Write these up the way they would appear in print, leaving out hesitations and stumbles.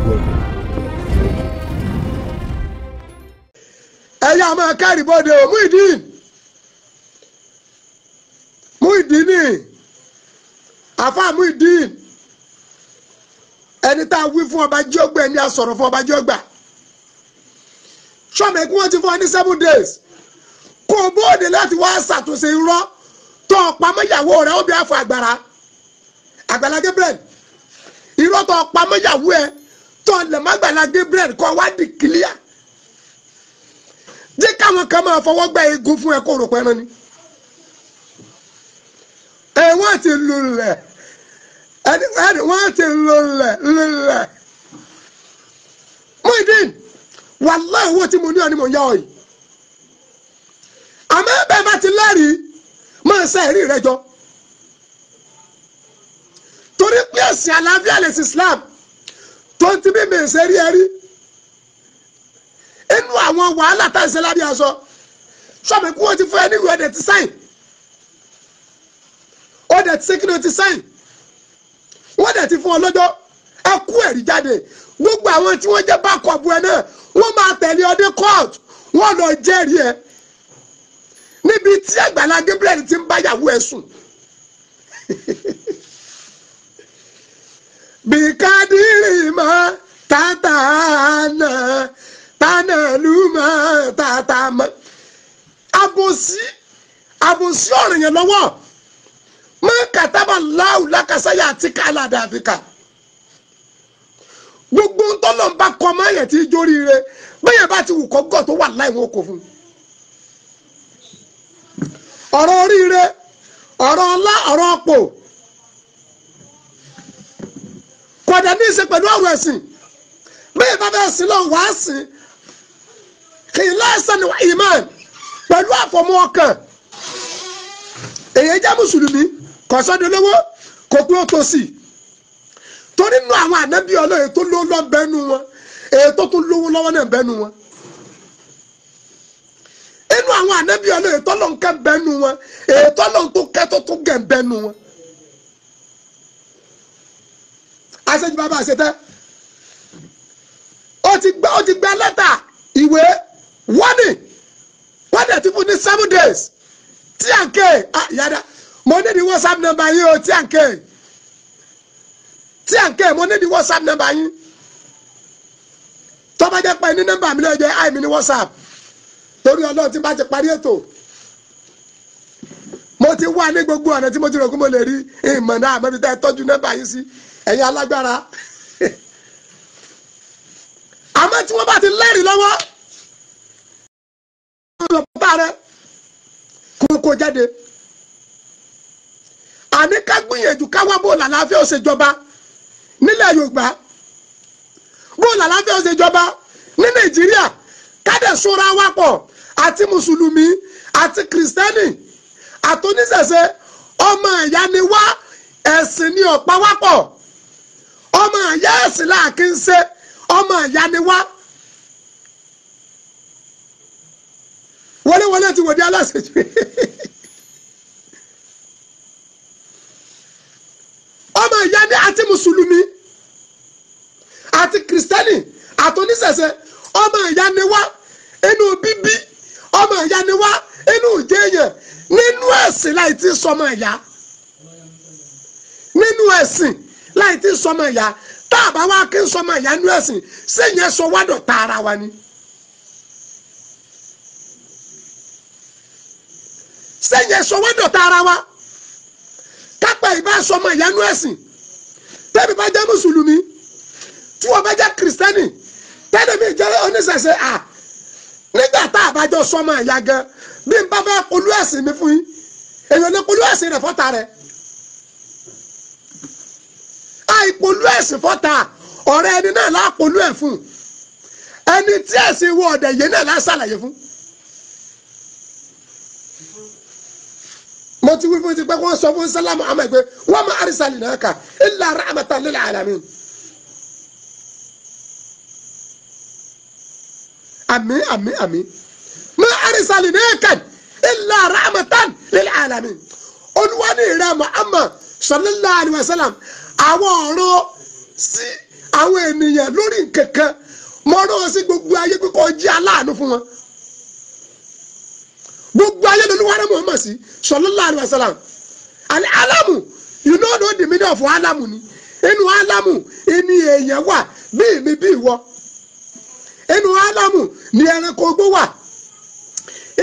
Welcome. Ẹ̀yà máa kẹ́rì bọ́dẹ̀ o. Muyideen, Muyideen, àfa Muyideen, ẹni tá a wí fún ọba jíọ́gbà, ẹni a sọ̀rọ̀ fún ọba jíọ́gbà. Sọ́mọ ẹ̀kú wọn ti fún ọ ní 7 days kó o bóde láti wá ṣàtúnṣe irọ́ tó o pamọ́ ìyàwó rẹ̀ ó bí àfọ àgbàrá Àgbàlá Gabriel, irọ́ tó o pamọ́ ìyàwó ẹ̀ tó o lẹ̀ má Àgbàlá Gabriel kó o wá di clear. Jẹ́ káwọn kan máa fọwọ́ gbá egun fún ẹ kó rò pẹ́ran ni. Ẹ wọ́n ti lulẹ̀, ẹni wọ́n ti lulẹ̀ lulẹ̀. Muyideen, wàláhì owó tí mo ní ọ ni mo yá ọ yìí. Àmọ́ bẹ́ẹ̀ bá ti lẹ́rìí, máa ṣe ẹ̀rí rẹ jọ. Torí pé ẹ̀sìn àlàáfíà lè sí Islam tó ń ti bí mi ṣe rí ẹ rí. Inú àwọn wàhálà tá à ń ṣe lábẹ́ aṣọ, sọ́mi kí wọ́n ti fún ẹ ní ìwé ọ̀dẹ̀ ti sáìn, ọ̀dẹ̀ ti sékìlì ti sáìn, wọ́n dẹ̀ ti fún ọ lọ́jọ́. Ẹ kú ẹ̀rí jáde. Gbogbo àwọn tí wọ́n jẹ́ bákọ̀ọ̀bù ẹ náà, wọ́n máa tẹ̀lé ọdẹ court, wọ́n lọ jẹ́rìí ẹ níbi tí Àgbàlá Gabriel ti ń báyàwó ẹ sùn. Bìkádìrì mọ́ tàtà náà tánà ló máa tàtà mọ́. Àbòsí, àbòsí ọ̀rọ̀ yẹn lọ́wọ́ mọ́ kàtàbà láwù lákàsáyà àti kàlà dàbíkà. Gbogbo ntọ́lọ̀ ń bá kọ́ ọmọ yẹn tí jórí rẹ bẹ́ẹ̀ bá ti wù kọ́ gọ̀ tó wà láì wọn kò fún un. Ọ̀rọ̀ oríire, ọ̀rọ̀ ọlá, ọ̀rọ̀ ọ̀pọ̀ kọ̀dà ní í ṣe pẹ̀lú ọ̀rọ̀ ẹ̀sìn. Bẹ́ẹ̀ bá bẹ́ẹ̀ sí lọ́wọ́ wàá sìn kìláàsán ìmán pẹ̀lú àfọ̀mọ́ ọkàn. Èyí jẹ́ mùsùlùmí kò sọ́dọ̀ lówó kò pé ó tó sí. Torí nínú àwọn ànábì Ọlọ́run tó lówó lọ́ bẹ́nu wọn, èyí tó tún lówó lọ́wọ́ náà bẹ́nu wọn. Inú àwọn ànábì Ọlọ́run tó lọ́n kẹ́ bẹ́nu wọn, èyí tó lọ́n tó kẹ́ tó tún gẹ̀ bẹ́nu wọn. Àṣejù bàbá àṣetẹ́, ó ti gba lẹ́tà ìwé wọ́nì, wọ́n dẹ̀ ti fún ní 7 days. Tí à ń ké yàrá mo ní di WhatsApp number yín o. Tí à ń ké, tí à ń ké, mo ní di WhatsApp number yín. Tó bá jẹ́ pé ní nọ́mbà mi náà jẹ́ àìmí ní WhatsApp, torí Ọlọ́run tí bá ti parí ètò, mo ti wà ní gbogbo ọ̀nà tí mo ti rò pé mo lè rí ìmọ̀ náà àmọ́ ibi tẹ́ ẹ tọ́jú nọ́mbà yín sí, ẹ̀yin alágbára. Àmọ́ tí wọ́n bá ti lẹ́rìí lọ́wọ́ rẹ kó jáde. Àní ká gbìyànjú ká wá bóòlù àlàáfíà ó ṣe jọba nílẹ̀ Yorùbá, bóòlù àlàáfíà ó ṣe jọba ní Nàìjíríà, ká dẹ̀ ṣọ́ra wa pọ̀ àti mùsùlùmí àti kìrìsìtẹ́nì àtòníṣẹ̀ṣe. Ọmọ ìyá ni wá, ẹ̀sìn ni ọ̀pá wá pọ̀. Ọmọ ìyá ẹ̀sìn là kí ń ṣe, ọmọ ìyá ni wá. Wọléwọlé ti wòde aláṣejù. Ọmọ ìyá ni àti mùsùlùmí àti kìrìsìtẹ́nì àtòníṣẹ̀ṣe, ọmọ ìyá ni wá inú bíbí, ọmọ ìyá ni wá inú ìjẹyàn, nínú ẹ̀sìn láì tí sọmọ ìyá, nínú ẹ̀sìn láì tí sọmọ ìyá. Tá a bá wá kí n sọmọ ìyá nínú ẹ̀sìn, sẹ́yìn ẹ̀sọ́ wádọ̀ tààrà wa ni. Sẹ́yìn ẹ̀sọ́ wádọ̀ tààrà wa. Kápẹ́ ìbá sọmọ ìyá nínú ẹ̀sìn, tẹ́bi bá jẹ́ mùsùlùmí, tí wọ́n bá jẹ́ kìrìsìtẹ́nì, tẹ́lẹ̀ mi jẹ́ oníṣẹ̀ṣe, à nígbà tá a bá jọ sọmọ ìyá gan, bí n bá fẹ́ polú ẹ̀sìn mi fún yín, èèyàn lè polú ẹ̀sìn rẹ̀ fọ́ta rẹ̀. Àìpolú ẹ̀sìn fọ́ta ọ̀rẹ́ ẹni náà lápolú ẹ̀ fún ẹni tí ẹ̀sìn wọ ọ̀dẹ̀ yìí náà lásàlàyé fún. Mo ti wí fún ti pé wọ́n sọ fún sálámù àmọ́ pé wọ́n máa àrísàlì náà kà illa rahmatan lil alamin. Àmín àmín àmín. Ma arsalinaka illa rahmatan lil alamin. Olúwa ní ìrẹ́ Muhammad sallallahu alaihi wasallam, àwọn ọ̀rọ̀ sí Àwọn ènìyàn lórí nkankan mo rán ọ sí gbogbo ayé pé kó jẹ́ aláàánú fún wọn. Gbogbo ayé lolúwa rán Muhammad sí sallallahu alaihi wasallam. Àní alamu, you no know the meaning of alamu ni. Inú alamu ìní èèyàn wà bí mi bí ìwọ. Inú alamu ni ẹranko ogbó wà.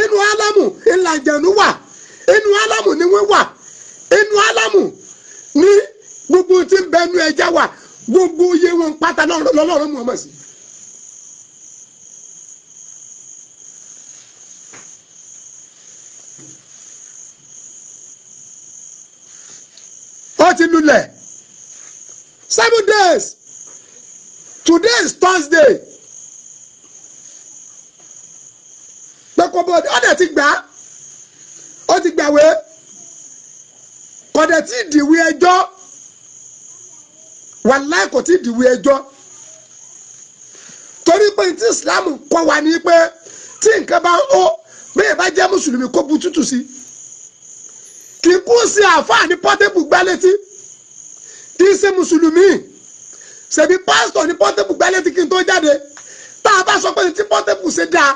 Inú alamu ìlàjẹ̀nu wà. Inú alamu ni wọ́n wà. Inú alamu ni gbogbo tí ń bẹnu ẹja wà. Gbogbo iye wọn pátá lọ́lọ́run Muhammad sí. Ó ti lulẹ̀ 7 days. Today is Thursday. Pẹ̀kọ́bọ̀ ọ̀dẹ̀ ti gbà á, ó ti gbàwé, kọ̀dẹ̀ tí ìdìwé ẹjọ́, wàláì kò tí ìdìwé ẹjọ́. Torí pé tí Islam kọ́ wa ní pé tí nǹkan bá ń ó bẹ́ẹ̀ bá jẹ́ mùsùlùmí kó bu tútù sí. Kì í kú sí àáfàá ní Portable gbá létí, kì í ṣe mùsùlùmí, ṣèbí pásítọ̀ ní Portable gbá létí kí n tó jáde. Tá a bá sọ pé tí Portable ṣe dáa,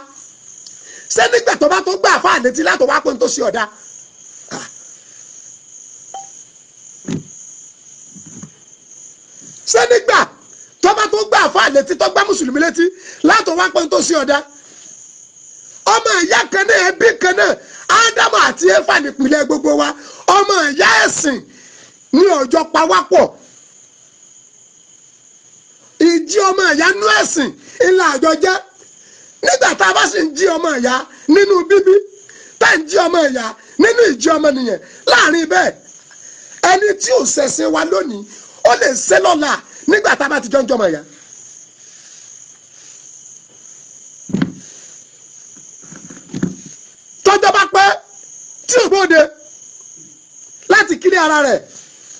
ṣé nígbà tó bá tó gbà àáfàá létí látọ̀ wá pé n tó ṣe ọ̀dà? Ṣé nígbà tó bá tó gbà àáfàá létí tó gbá mùsùlùmí létí látọ̀ wá pé n tó ṣe ọ̀dà? Ọmọ ìyá kan náà, ẹbí kan náà, Ádámù àti Éfà nípìnlẹ̀ gbogbo wa. Ọmọ ìyá ẹ̀sìn ní ọjọ́ pawápọ̀. Ìjí ọmọ ìyá nú ẹ̀sìn ńlá àjọ jẹ́. Nígbà tá a bá sì ń jí ọmọ ìyá nínú bíbí, tá à ń jí ọmọ ìyá nínú ìjí ọmọ nìyẹn. Láàrin bẹ́ẹ̀, ẹni tí ò ṣẹ̀sìn wa lónìí ó lè ṣe lọ́la nígbà tá a bá ti jọ ń jọmọ ìyá. Tọ́jọ́ bá pẹ́ tí ò bóde láti kiri ara rẹ̀,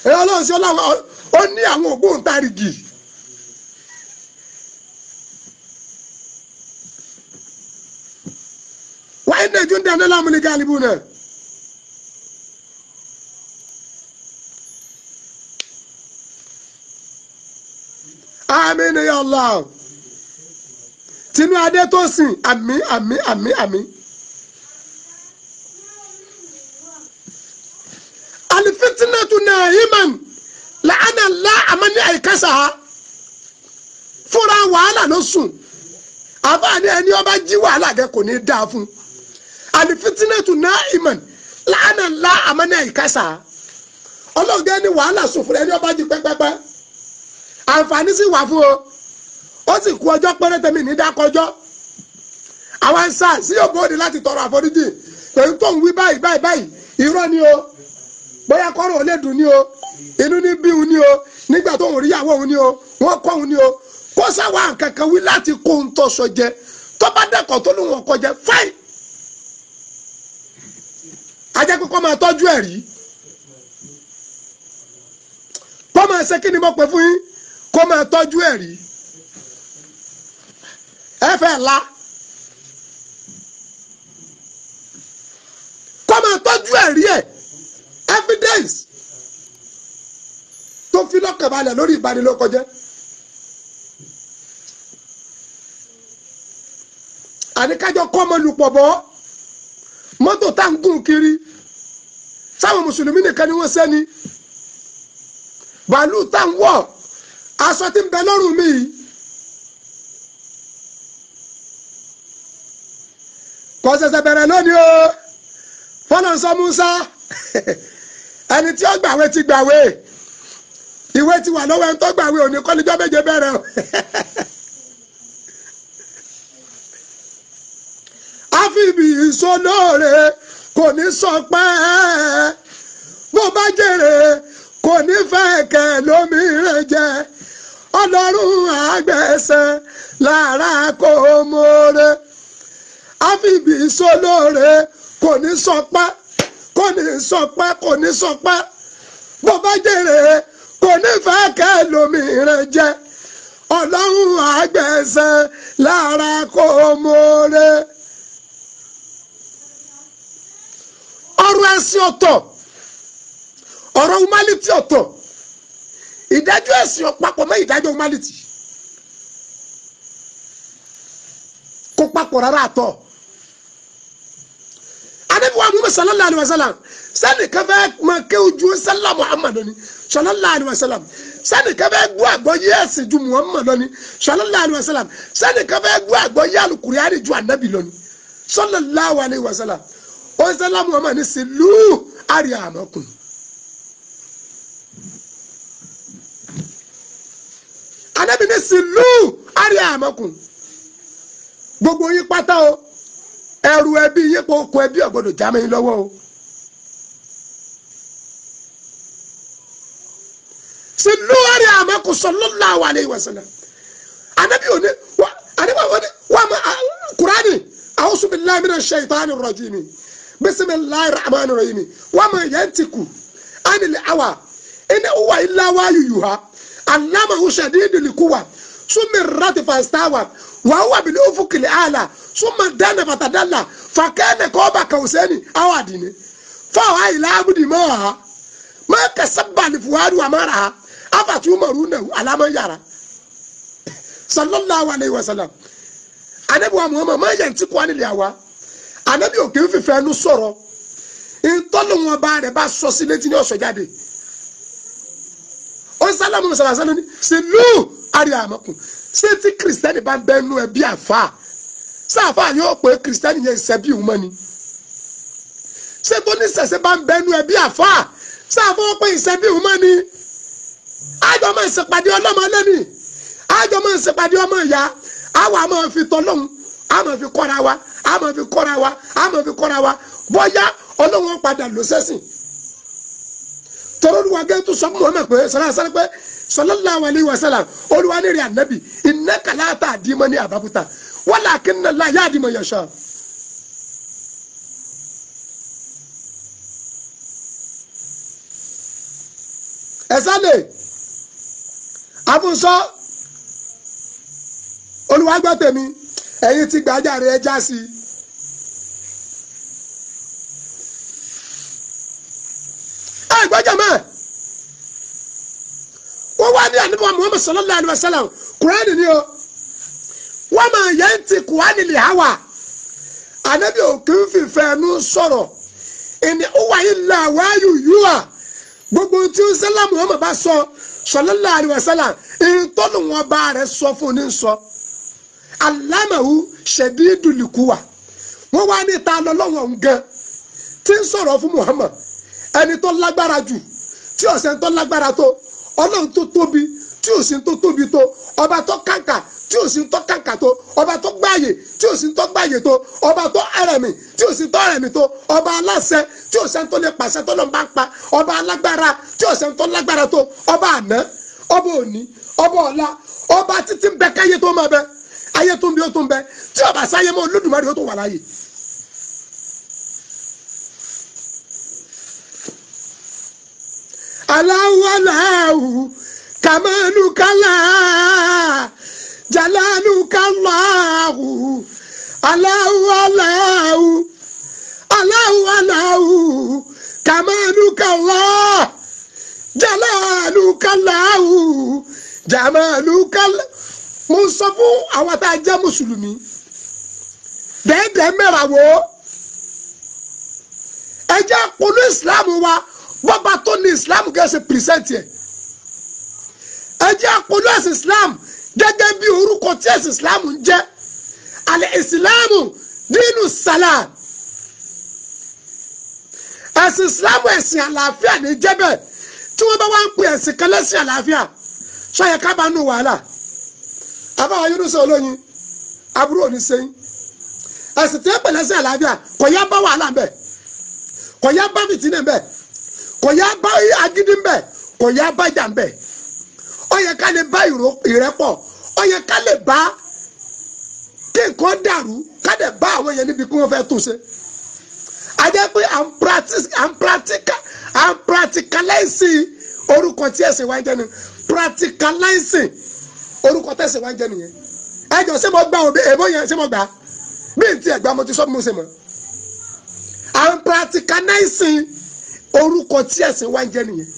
ẹ̀rọ ọlọ́run sí ọlọ́run ó ní àwọn ògbóǹtarìgì. Wáyé náà ju ń dáná láàmú ní gálíbù náà. Àmín ya Allah. Tinú adé tó sìn, àmín àmín àmín àmín. Alifitinatu nahiman la'ana la amani àìkásá. Fúnra wàhálà ló sùn. Àbáni ẹni ọba jí wàhálà gẹ kò ní dáa fún. Alifitinatu nahiman la'ana la amani àìkásá. Ọlọ́gẹ́ ni wàhálà sùn fúnra ẹni ọba jí pẹ́pẹ́pẹ́. Àǹfààní sì wà fún o. Ó sì kú ọjọ́ péréte mi ní dákọjọ́. Àwọn sá sí òbóde láti tọrọ àforíjì pẹ̀lú tó ń wí báyìí báyìí báyìí. Irọ́ ni o. Bóyá kọ́rọ̀ ò lè dùn ní o, inú ní bí òun ní o, nígbà tó ń rí ìyàwó òun ní o, wọ́n kọ́ òun ní o. Kó sáwà kankan wí láti kó ń tọ́sọ jẹ. Tó bá dẹ́kọ̀ tó lóun ọkọ jẹ, fáì. Ajẹ́ pé kó máa tọ́jú ẹ̀ rí. Kó máa ṣe kí ni mo pè fún yín? Kó máa tọ́jú ẹ̀ rí. Ẹ fẹ́ la. Kó máa tọ́jú ẹ̀ rí ẹ̀. Evidence tó fi lọ́kàn balẹ̀ lórí ìbanilókọjẹ́. Àníkájọ kọ́ ọmọ lùpọ̀ bọ́ mọ́tò tá ń gùn kiri sáwọn mùsùlùmí nìkan ni wọ́n sẹ́ni. Bàálù tá ń wọ̀, aṣọ tí ń bẹ lọ́rùn mi yìí. Kò ṣẹ̀ṣẹ̀ bẹ̀rẹ̀ lónìí o. Fọlọ́nsọ Musa ẹni tí ó gbàwé ti gbàwé, ìwé ti wà lọ́wọ́ ẹni tó gbàwé òní kọ́líjọ́ méje bẹ̀rẹ̀ o. Àfibì ìsolóore kò ní sọ pé bó bá jèrè kò ní fẹ́ kẹ́ lómìíràn jẹ. Ọlọ́run àgbẹ̀sẹ̀ lára kò mọ̀ọ́rẹ́. Àfibì ìsolóore kò ní sọ pé kò ní sọ pé kò ní sọ pé bó bá jèrè kò ní fẹ́ kẹ́ lómìíràn jẹ. Ọlọ́run àgbẹ̀sẹ̀ lára kò mọ̀ọ́rẹ́. Ọ̀rọ̀ ẹ̀sìn ọ̀tọ̀, ọ̀rọ̀ humanity ọ̀tọ̀, ìdájọ́ ẹ̀sìn papọ̀ mọ́ ìdájọ́ humanity. papọ̀ rárá àtọ̀. Ànábì wa Muhammad sallallahu alayhi wa sallam sani kẹfẹ máa ké ojú sálà Muhammad ni sallallahu alayhi wa sallam sani kẹfẹ gbọ́ àgbọ́yé ẹ̀sìn ju Muhammad lọ ni sallallahu alayhi wa sallam sani kẹfẹ gbọ́ àgbọ́yé alukuriani ju anabi lọ ni sallallahu alayhi wa sallam ó sálà Muhammad ní sílù àríyá àmọkùn. Anabi ní sílù àríyá àmọkùn gbogbo yín pátá o ẹrù ẹbí yín kò kó ẹbí ọ̀gbọ́dọ̀ já mi lọ́wọ́ o. Sílù àríyá àmọkùn sallallahu alayhi wa sallam anabi òní wa anabi òní wa ma kurani a'udhu billahi minash shaitanir rajim bismillahir rahmanir rahim wa ma yantiku anil hawa in huwa illa wahyu yuha allamahu shadidul quwa sumirrat fastawa wa huwa bil ufuqil a'la summa dana fatadalla fakana qaba qawsaini aw adini fa ila abdi ma ma kasabba li fuadu wa ma ra'a afatumaruna ala man yara sallallahu alayhi wa sallam. Anabi wa Muhammad ma yantiku anil hawa anabi ò kì í fìfẹ́ ẹnu sọ̀rọ̀ ìtọ́lù wọn bá rẹ̀ bá sọ sí létí ní ọ̀sọ̀ jáde ó sálámù sàlàsálà ní sílù àríyá àmọ́kùn ṣé tí kìrìsìtẹ́nì bá ń bẹ́nu ẹbí àfa sáfà yóò pé kìrìsìtẹ́nì yẹn ìṣẹ́bí òun mọ́ ni ṣé tó ní sẹ̀sẹ̀ bá ń bẹ́nu ẹbí àfa sáfà ó pé ìṣẹ́bí òun mọ́ ni àjọ máa ń ṣèpàdé ọlọ́mọ lẹ́nìí àjọ máa ń ṣèpàdé ọmọ ìyá àwa máa fi tọ́lọ́hún a máa fi kọ́ra wa a máa fi kọ́ra wa a máa fi kọ́ra wa bóyá ọlọ́run padà ló sẹ́sìn tọ́rọ olúwa gẹ́gẹ́ tó sọ fún Muhammad pé sọlá sọlá pé sallallahu alaihi wasallam olúwa ní rí ànábì innaka la tahdi man ahbabta walakinna Allaha yahdi man yasha. Ẹ̀sán lè àfúnṣọ́ olúwa gbọ́ tèmi ẹ̀yin ti gbàjáre ẹ já sí i. Ẹ gbọ́jà mọ́ wọ́n wá ní ànábì Muhammad sallallahu alayhi wa sallam kùránì ni o wọ́n máa yẹn ti kùránì lè háwà ànábì òkè ń fìfẹ́ ẹnu sọ̀rọ̀ ìní wà ilà wáyù yúwà gbogbo tí ó sẹ́lá Muhammad bá sọ sallallahu alayhi wa sallam ìtọ́nù wọn bá rẹ̀ sọ fún ní sọ alamahu ṣẹ̀dídùlùkùwà wọ́n wá ní ta lọ́lọ́wọ́ gan tí ń sọ̀rọ̀ fún Muhammad ẹni tó lágbára jù tí ọ̀sẹ̀ tó lágbára tó ọlọ́run tó tóbi tí òsín tó tóbi tó ọba tó kàǹkà tí òsín tó kàǹkà tó ọba tó gbáàyè tí òsín tó gbáàyè tó ọba tó ẹrẹ̀mì tí òsín tó ẹrẹ̀mì tó ọba aláṣẹ tí òsín tó lè pàṣẹ tó lọ́n bá ń pa ọba alágbára tí òsín tó lágbára tó ọba àná ọba òní ọba ọ̀la ọba títí ń bẹ káyé tó máa bẹ ayé tó ń bí ó tó ń bẹ tí ọba sáyé mọ́ Olódùmarè ó tó wà láàyè. Aláwọ̀láwù kàmánúkálá jàlálùkálàwù aláwọ̀láwù aláwọ̀láwù kàmánúkálá jàlálùkálàwù jàmánúkálá. Mo ń sọ fún àwọn tá a jẹ́ mùsùlùmí dẹ́ẹ̀dẹ́ẹ́ mẹ́ràwó ẹ jẹ́ polú ìsìlámù wa bọ́ba tó ní islam gẹ́gẹ́ ṣe pìrìsẹ́ǹtì ẹ̀ ẹ jẹ́ àpolú ẹ̀sìn islam gẹ́gẹ́ bí orúkọ tí ẹ̀sìn islam ń jẹ́ àlẹ́ ìsìlámù dínú sàlám ẹ̀sìn islam ẹ̀sìn àlàáfíà ní jẹ́ bẹ́ẹ̀ tí wọ́n bá wá ń pè ẹ̀sìn kan lẹ́sìn àlàáfíà sọ̀yẹ̀ ká bá nù wàhálà àbáwá Yunusa olóyin aburú òní sẹ́yìn ẹ̀sìn tí wọ́n pè lẹ́sìn àlàáfíà kò yá bá wàhálà ń bẹ̀ kò yá bá fìtínà ń bẹ̀ kò yá bá agídí ńbẹ kò yá bá ìjà ńbẹ ó yẹ ká lè bá ìrẹ́pọ̀ ó yẹ ká lè bá kí nǹkan dàrú ká lè bá àwọn yẹn níbi kí wọ́n fẹ́ tún ṣe. A jẹ́ pé à ń practicalize orúkọ tí ẹ̀sìn wa ń jẹ́ ni practicalizing orúkọ tẹ̀sìn wa ń jẹ́ nìyẹn. Ẹ jọ ṣé mo gbà òbí èbó yẹn ṣé mo gbà bí n tiẹ̀ gbà mo ti sọ bí mo ṣe mọ̀ à ń practicalizing orúkọ tí ẹ̀sìn wa ń jẹ́ nìyẹn.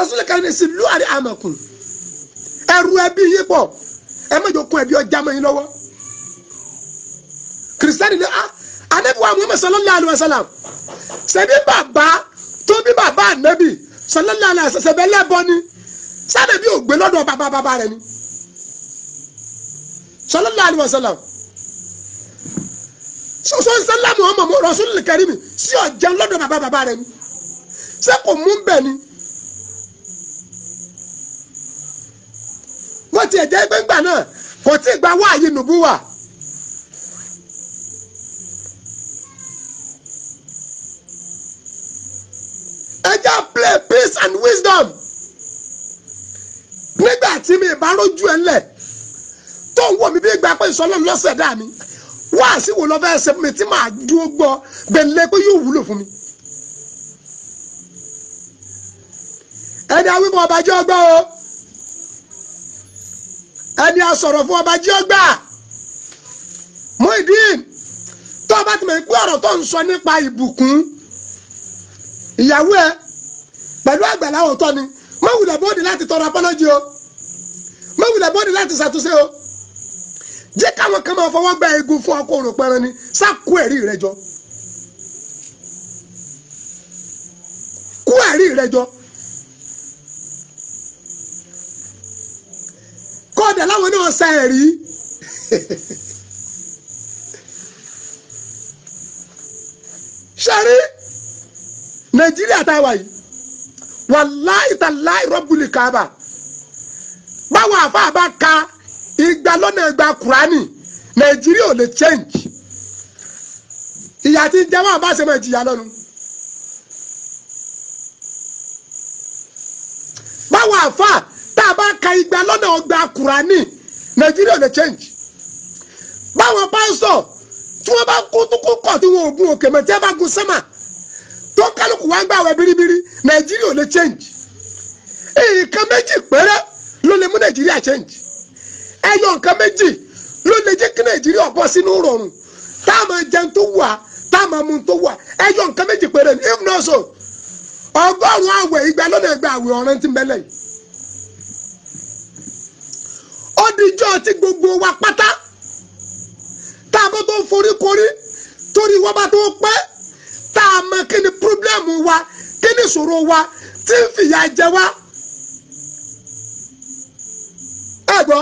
Rasulullah kan ní sílùú àrí àmọ̀kùn ẹrù ẹbí yín pọ̀ ẹ mọ̀jọ kún ẹbí ọjà mọ́ yín lọ́wọ́. Kìrìsìtẹ́nì ní Ànábì wa Muhammad sallallahu alaihi wasallam ṣebí bàbá tó bí bàbá Ànábì sallallahu alaihi wasallam ṣebí ẹlẹ́bọ ni sànàbí ò gbé lọ́dọ̀ bàbá bàbá rẹ̀ ni sallallahu alaihi wasallam. Sọ sálàmù ọmọ Rasulul Karim sí ọ̀jẹ̀ lọ́dọ̀ bàbá bàbá rẹ̀ ni ṣé kò mú bẹ́ẹ̀ ni. Wọ́n ti ẹ̀jẹ̀ gbẹ́ngbà náà kò tí ì gba wáàyè nùbúwà. Ẹ jẹ́ play peace and wisdom. Nígbà tí mi bá rójú ẹ ńlẹ̀ tó ń wò mí bí gba pé ìsọlọ́run lọ́sẹ̀ dá mi wáàsí wo lọ fẹ́ ṣe fún mi tí màá dúró gbọ́ bẹ̀lẹ́ pé yóò wúlò fún mi. Ẹni awímọ̀ ọba jẹ́ ọgbọ́n o, ẹni asọ̀rọ̀ fún ọba jẹ́ ọgbà. Muyideen tó o bá ti mọ̀ pé ọ̀rọ̀ tó ń sọ nípa ìbùkún ìyàwó ẹ pẹ̀lú àgbàlá òótọ́ ni, má wulẹ̀ bóde láti tọrọ apọ́lọ́jì o, má wulẹ̀ bóde láti ṣàtúnṣe o. Jẹ́ káwọn kan máa fọwọ́ gba egun fún ọkọ̀ òrò pẹran ni, sá kó ẹ̀rí rẹ jọ, kó ẹ̀rí rẹ jọ. Kọ́ọ̀dà láwọn náà sa ẹ̀rí. Ṣẹ́rí Nàìjíríà tá a wà yìí, wàláì tàláì rọ́bùlì kábà, báwọn àfáà bá ka igba lọ́nà igba Kùránì, Nàìjíríà ò lè change. Ìyà tí ń jẹ wọn bá ṣe máa jìyà lọ́nu. Báwọn àfáà tá a bá ka igba lọ́nà ọgbà Kùránì, Nàìjíríà ò lè change. Báwọn pásítọ̀ tí wọ́n bá kó tó kó kọ̀ tí wọ́n ò gun òkè mọ̀ tí wọ́n bá gun sẹ́mà tó kálukú wá ń gbàwẹ̀ biribiri, Nàìjíríà ò lè change. Nǹkan méjì péré ló lè mú Nàìjíríà change. Ẹyọ nǹkan méjì ló lè jẹ́ kí Nàìjíríà bọ́ sínú rọrùn tá a máa jẹun tó wà, tá a máa mu tó wà. Ẹyọ nǹkan méjì péré ni. If not so, 100 àwẹ̀ igba lọ́nà igba àwẹ̀ ọ̀ràn ti mẹ́lẹ̀ yìí. Ó dijọ́ ti gbogbo wa pátá tá a bá tó forí korí torí wọ́n bá tó pẹ́ tá a mọ kí ni pírọ́blẹ́mù wa, kí ni ìṣòro wa tí ń fìyà jẹ wá. Ẹ gbọ́,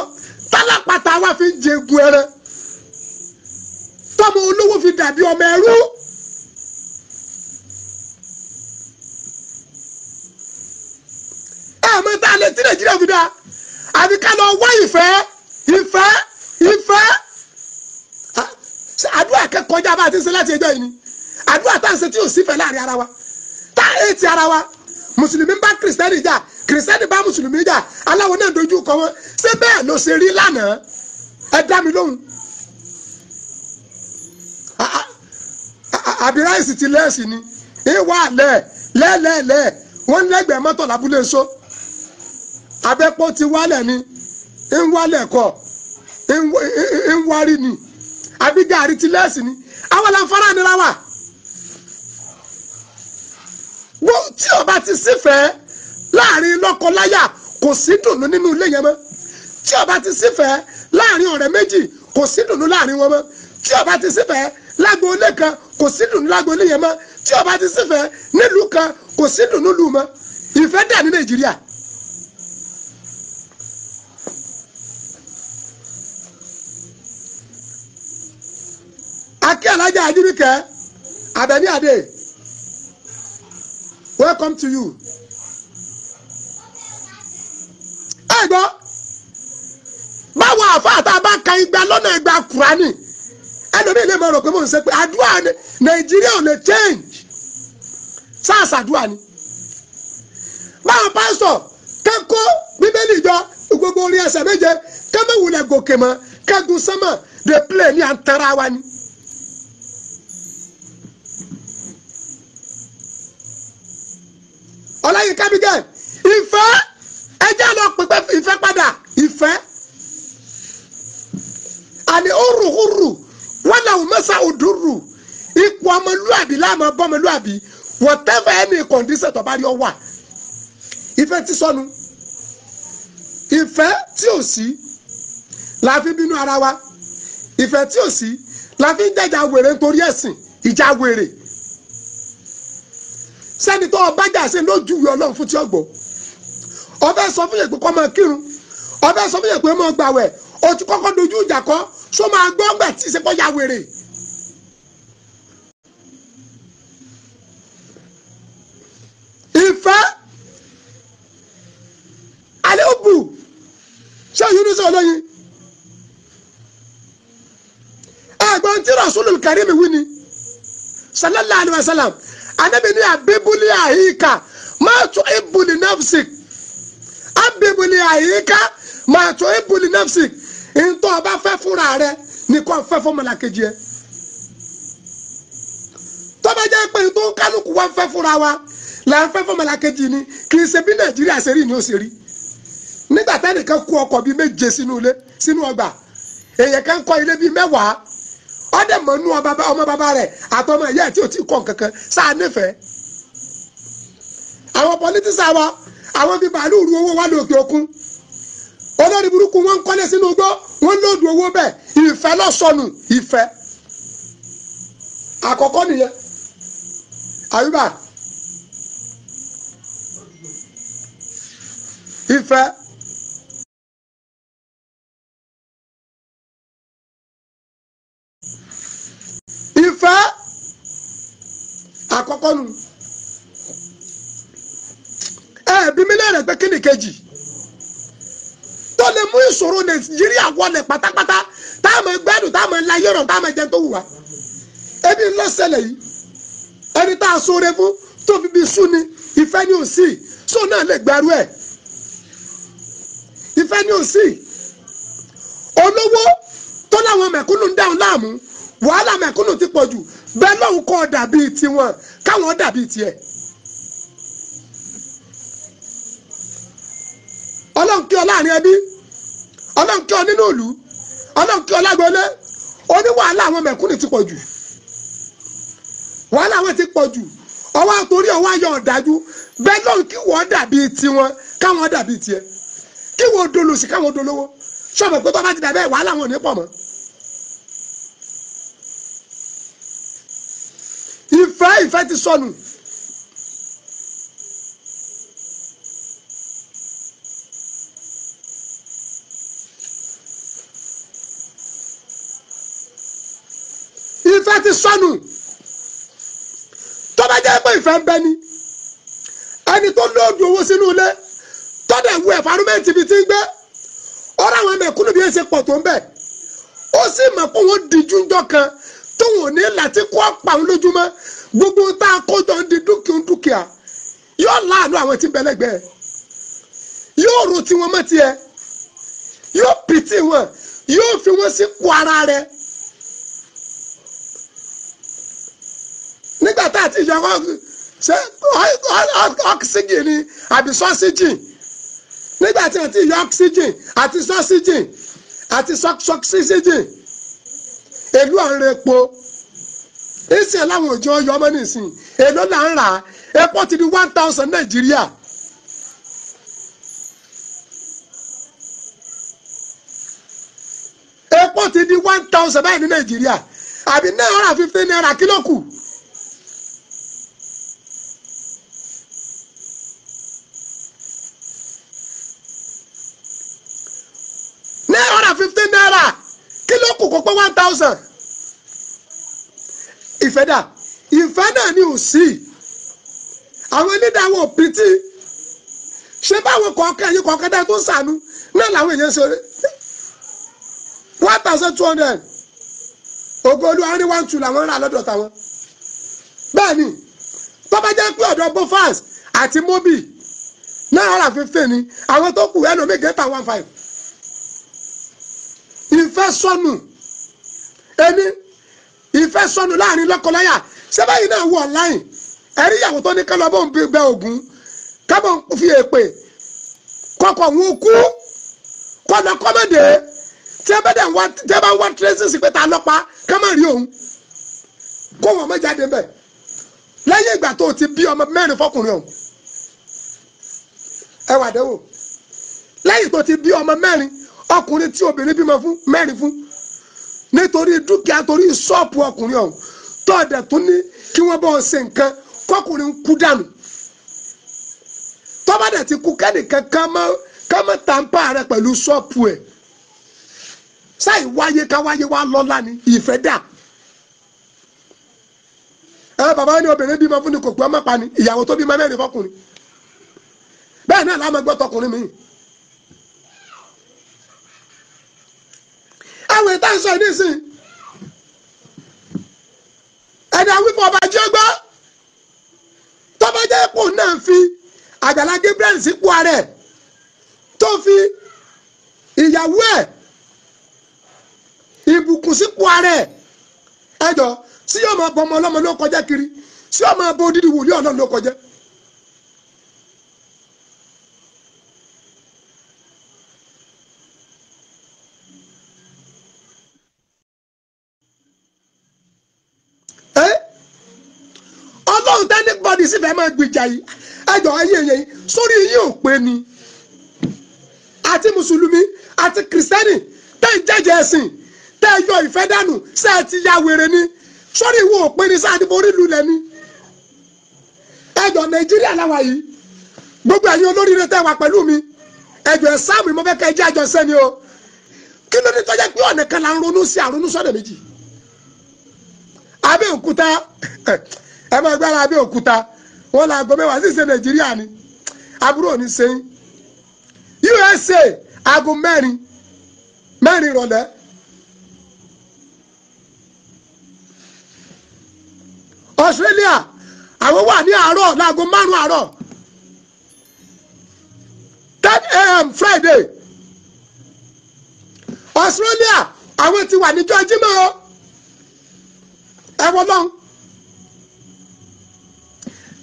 tálápàtà wa fi ń jẹgun ẹran, tọmọ olówó fi dàbí ọmọ ẹrú. Ẹ mọ tá a lè tí Nàìjíríà fi dá, àbí ká lọ wá ìfẹ́ ìfẹ́ ìfẹ́. Àdúrà kẹkọjá bá a ti ń ṣe láti ẹjọ́ yìí ni àdúrà tá à ń ṣe tí ò sífẹ̀ẹ́ láàrin ara wa, tá a ètì ara wa. Mùsùlùmí bá kìrìsìtẹ́nì jà, kìrìsìtẹ́nì bá mùsùlùmí jà, aláwọ̀ náà dojú kọ wọn. Ṣé bẹ́ẹ̀ ló ṣe rí lánàá? Ẹ dá mi lóhùn. Àbí ráìsì ti lẹ́ẹ̀sì ni ìwà lẹ́ẹ̀lẹ́ẹ̀lẹ́ wọ́n lẹ́gbẹ̀ẹ́ mọ́tò lábúlé so. Abẹ́pọ̀ ti wálẹ̀ ni, ń wálẹ̀ kọ̀, ń wárí ni, àbí gàrí ti lẹ́ẹ̀sì ni. Àwọn làǹfààní nira wà. Tí o bá ti sífẹ̀ẹ́ láàrin lọ́kọláya, kò sí dùnú nínú ilé yẹn mọ́. Tí o bá ti sífẹ̀ẹ́ láàrin ọ̀rẹ́ méjì, kò sí dùnú láàrin wọn mọ́. Tí o bá ti sífẹ̀ẹ́ lágbo ilé kan, kò sí dùnú lágbo ilé yẹn mọ́. Tí o bá ti sífẹ̀ẹ́ nílùú kan, kò sí dùnú lù mọ́. Ìfẹ́ dà ní Nàìjíríà. Akí Alájà Ajíbíkẹ́ Àbẹ̀ní Adé, welcome to you. Ẹ gbọ́, báwo àfáà tá a bá ka igba lọ́nà igba Kùránì, ẹlòmíì lè máa rò pé mò ń ṣe pé àdúrà Nàìjíríà ò lè change. Sáàsì àdúrà ni. Báwọn pásítọ̀ kẹ́kọ̀ọ́ Bíbélì jọ gbogbo orí ẹsẹ̀ méje, kẹ́mẹ́wùlẹ̀ gòkè mọ́, kẹ́gun sánmọ̀, dey play ní à ń tẹ́ra wa ni. Ọláyínká Abigail, ìfẹ́ ẹjẹ́ lọ pípẹ́ ìfẹ́ padà ìfẹ́. Àní òrùhùrù wọn làwọn mẹ́sà òdùrù ipò ọmọlúàbí láàmú ọmọlúàbí whatever any condition tó bá rí ọ wà. Ìfẹ́ ti sọnù. Ìfẹ́ tí ò sí la fi bínú ara wa. Ìfẹ́ tí ò sí la fi ń jàjà wèrè nítorí ẹ̀sìn, ìjà wèrè. Sẹ́ni tó ọba jà sí lójú ìwé Ọlọ́run fún tí ó gbọ́. Ọbẹ̀ sọ fún yẹn pé kó máa kírun, ọbẹ̀ sọ fún yẹn pé máa gbàwẹ̀, o ti kọ́kọ́ dojú ìjà kọ́, sọ máa gbọ́ ńgbà tí ìṣepọ̀ ya wèrè. Ìfẹ́ alẹ́ òbù ṣé Yunus olóyin ẹ̀gbọ́n tí Rasulul Karim wí ni sallallahu alayhi wa sallam, anabi ni abibuli ahika ma tuhibbu li nafsik, abibuli ahika ma tuhibbu li nafsik. Ntọ́ ọba fẹ́ fúnra rẹ ní kò fẹ́ fọmọlàkejì ẹ. Tó bá jẹ́ pé tó kálukú wa fẹ́ fúnra wa là ń fẹ́ fọmọlàkejì ni, kì í ṣe bí Nàìjíríà ṣe rí ni ó ṣe rí. Nígbà tẹ́nìkan kó ọkọ̀ bíi 7 sínú ilé, sínú ọgbà, èèyàn kan kọ́ ilé bíi 10, ọdẹ mọ̀ nú ọmọ bàbá rẹ̀ àtọmọ ìyá ẹ̀ tí ò tí kọ́ nǹkankan sáà nífẹ̀ẹ́. Àwọn pọlitísà wa, àwọn bíi bàálù ru owó wa lókè òkun, olórí burúkú wọn ń kọ́lé sínú igbó, wọn ń lòdù owó bẹ́ẹ̀. Ìfẹ́ lọ́sọnù. Ìfẹ́ àkọ́kọ́ nìyẹn. Àyùbá ìfẹ́. Ìfẹ́ àkọ́kọ́ nù. Ẹ bí mi lẹ́rẹ̀ pé kí ni kejì tó lè mú ìṣòro Nàìjíríà wọlé pátápátá, tá a máa gbádùn, tá a máa láyé rọ̀, tá a máa jẹun tó wù wá. Ebi ńlọ́sẹ̀lẹ̀ yìí, ẹni tá a sóore fún tó fi bí sú ni, ìfẹ́ ni ò sí, sóò náà lè gbẹrú ẹ̀. Ìfẹ́ ni ò sí. Olówó tó láwọn mẹ̀kúnnù ń dáhùn láàmú, wàhálà mẹ̀kúnnù ti pọ̀ jù, bẹ́ẹ̀ lóun kọ́ dàbí tiwọn, káwọn dàbí tiẹ̀. Ọlọ́run kí ọ láàrin ẹbí, Ọlọ́run kí ọ nínú ìlú, Ọlọ́run kí ọ lágboolé. Oní wàhálà àwọn mẹ̀kúnnù ti pọ̀ jù, wàhálà àwọn ti pọ̀ jù, ọwọ́ àtòrí ọwọ́ ayọ̀ ọ̀dájú, bẹ́ẹ̀ lóun kí wọ́n dàbí tiwọn, káwọn dàbí tiẹ̀, kí wọ́n dolòṣì káwọn dolówó. Sọ̀rọ̀ pé tó bá ti dà bẹ́ẹ̀, wàhálà wọn ò ní pọ̀ mọ́. Ìfẹ́ ìfẹ́ ti sọnù. Ìfẹ́ ti sọnù. Tó bá jẹ́ pé ìfẹ́ ń bẹ ni, ẹni tó lóòdù owó sínú ilé, tó dẹ̀ wú ẹ̀fárómẹ́ǹtì ibi tí ń gbé, ọ̀rọ̀ àwọn mẹ̀kúnnù bí ẹ ṣe pọ̀ tó ń bẹ̀, ó sì mọ̀ pé wọ́n dijú ńjọ́ kan tóun ò ní láti kó ọ̀pá òun lójúmọ́, gbogbo tá a kó jọ ń di dúkìá dúkìá, yóò láàánú àwọn tí ń bẹ lẹ́gbẹ̀ẹ́, yóò ro tiwọn mọ́ tiẹ̀, yóò pìtì wọn, yóò fi wọn sípò ara rẹ̀. Nígbà tá a ti yọ ṣé oxygen ni àbí sọ́síjìn, nígbà tí a ti yọ oxygen àti sọ́síjìn àti sọ́síjìn, èlú à ń re epo ìsìn láwọn òjò ọyọ ọmọ nìsín, èló là ń rà, epo ti di 1000 Nàìjíríà. Epo ti di 1000 báyìí ní Nàìjíríà, àbí ₦950 kí ló kù? ₦950 kí ló kù kó pé 1000? Ìfẹ́ dà, ìfẹ́ náà ni ò sí. Àwọn onídàáwọ̀ pìtì ṣé báwọn kọ̀ọ̀kan yìí kọ̀ọ̀kan dá tó ń sànú náà làwọn èèyàn ṣe 1200. Ògo Olúwa ní 12 làwọn ń rà lọ́dọ̀ táwọn. Bẹ́ẹ̀ ni tó bá jẹ́ pé ọ̀dọ̀ Bofas àti Mobi 950 ni, àwọn tó kù ẹlòmíì gẹ́ta 15. Ìfẹ́ sọnù, ẹni ìfẹ́ sọnù láàrin lọ́kọláya. Ṣé báyìí náà wọ online, ẹ̀rí ìyàwó tó ní kálọ̀ bó ń bẹ Ògún, kábọ̀ ń fi èpè kọkọ̀ ń kú kọ́nà kọ́mọ̀dé, tí ẹ bá dẹ̀ wá, tí ẹ bá wá tracy sí pé ta lọ́pa ká má rí òun, kó wọn má jáde bẹ̀. Lẹ́yìn ìgbà tó o ti bí ọmọ 4 fọkùnrin ọ̀hún, Ẹ wà dẹ́wò lẹ́yìn tó ti bí ọmọ mẹ́rin, ọkùnrin tí obìnrin bímọ fún mẹ́rin fún, nítorí dúkìá, torí ṣọ́ọ̀pù ọkùnrin ọ̀hún tó ọ̀dẹ̀ tún ní kí wọ́n bọ́ ṣe nǹkan kọkùnrin kú dànù. Tọ́ba dẹ̀ ti kú, kẹ́nìkan ká mọ́ tàǹpà rẹ pẹ̀lú ṣọ́ọ̀pù ẹ̀. Sáì wáyé ká wáyé wá lọ́lá ni ìfẹ́ dà. Ẹ bàbá ní obìnrin bímọ fún ni kò pé ọmọ pa ni, ìyàwó tó bímọ mẹ́rin fọkùnrin. Bẹ́ẹ̀ náà láwọn ẹgbẹ́ tọkùnrin mi. Àwọn ìta ń sọ yìí nísìnyí, ẹni àwífọ̀ ọba jẹ́ ọgbọ́ tọ́ba jẹ́ ipò náà fi Àgbàlá Gabriel sípò ààrẹ, tó fi ìyàwó ẹ̀ ìbùkún sípò ààrẹ, ẹjọ́ sí yóò máa bọ ọmọ ọlọ́mọ ló kọjá kiri, sí yóò máa bọ odidi wòlíì Ọlọ́run ló kọjá. Ọlọ́run tẹ́ni bọ́dì sì fẹ́ máa gbìjà yìí, ẹjọ́ ayé yẹn sórí yìí ò pé ni. Àti mùsùlùmí àti kìrìsìtẹ́nì tẹ́ ń jẹ́jẹ́ ẹ̀sìn, tẹ́ ẹ yọ ìfẹ́ dànù, ṣé ẹ ti ya wèrè ni? Sórí ìwọ ò pé ni, sáà ti forí lulẹ̀ ni? Ẹjọ́ Nàìjíríà láwa yìí, gbogbo ẹ̀yin olóríire tẹ́ wà pẹ̀lú mi, ẹjọ́ ẹ̀ sáàmù mo fẹ́ kẹ́ ẹ jẹ́ àjọ sẹ́ni o. Kí ló dé tó jẹ́ pé ọ̀nà kan là ń ronú sí àronú sọ́nà méjì? Abẹ́òkúta, ẹ máa gbára Abẹ́òkúta, wọn là aago 10 sí ìṣe Nàìjíríà ni, àbúrò ní sẹ́yìn. USA aago 4 ìrọ̀lẹ́. Australia àwọn wà ní àárọ̀ láago 5 àárọ̀, 10 a.m. Friday. Australia àwọn ti wà níjọ́ Jímọ̀ o, ẹ wọ́n lọ́hùn.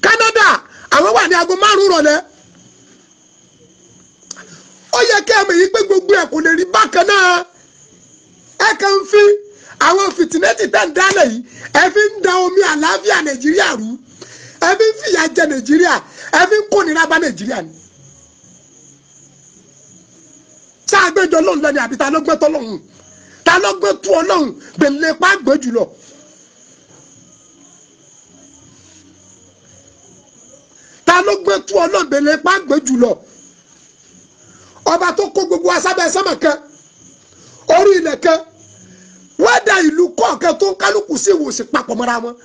Canada àwọn wà ní aago 5 ìrọ̀lẹ́. Ó yẹ kí ẹ mọ̀ yìí pé gbogbo ẹ̀ kò lè rí bákan náà. Ẹ kàn ń fi àwọn fìtínẹ́tì tẹ̀ ń dálẹ̀ yìí, ẹ fi ń da omi àlàáfíà Nàìjíríà rú, ẹ fi ń fìyà jẹ Nàìjíríà, ẹ fi ń kónira bá Nàìjíríà ni. Sáà gbẹ́jọ lóhùn lẹ́ni àbí ta ló gbẹ́ tọ́ lóhùn, ta ló gbẹ́ tú Ọlọ́hun gbèlè pa gbẹ́ jùlọ. Ta ló gbé tú Ọlọ́run gbèlè pa gbé jùlọ? Ọba tó kó gbogbo asábẹ́ sánmà kan, orí ilẹ̀ kan, wọ́n da ìlú kọ̀ọ̀kan tó ń kálukú sí ìwòsàn papọ̀ mọ́ra wọn.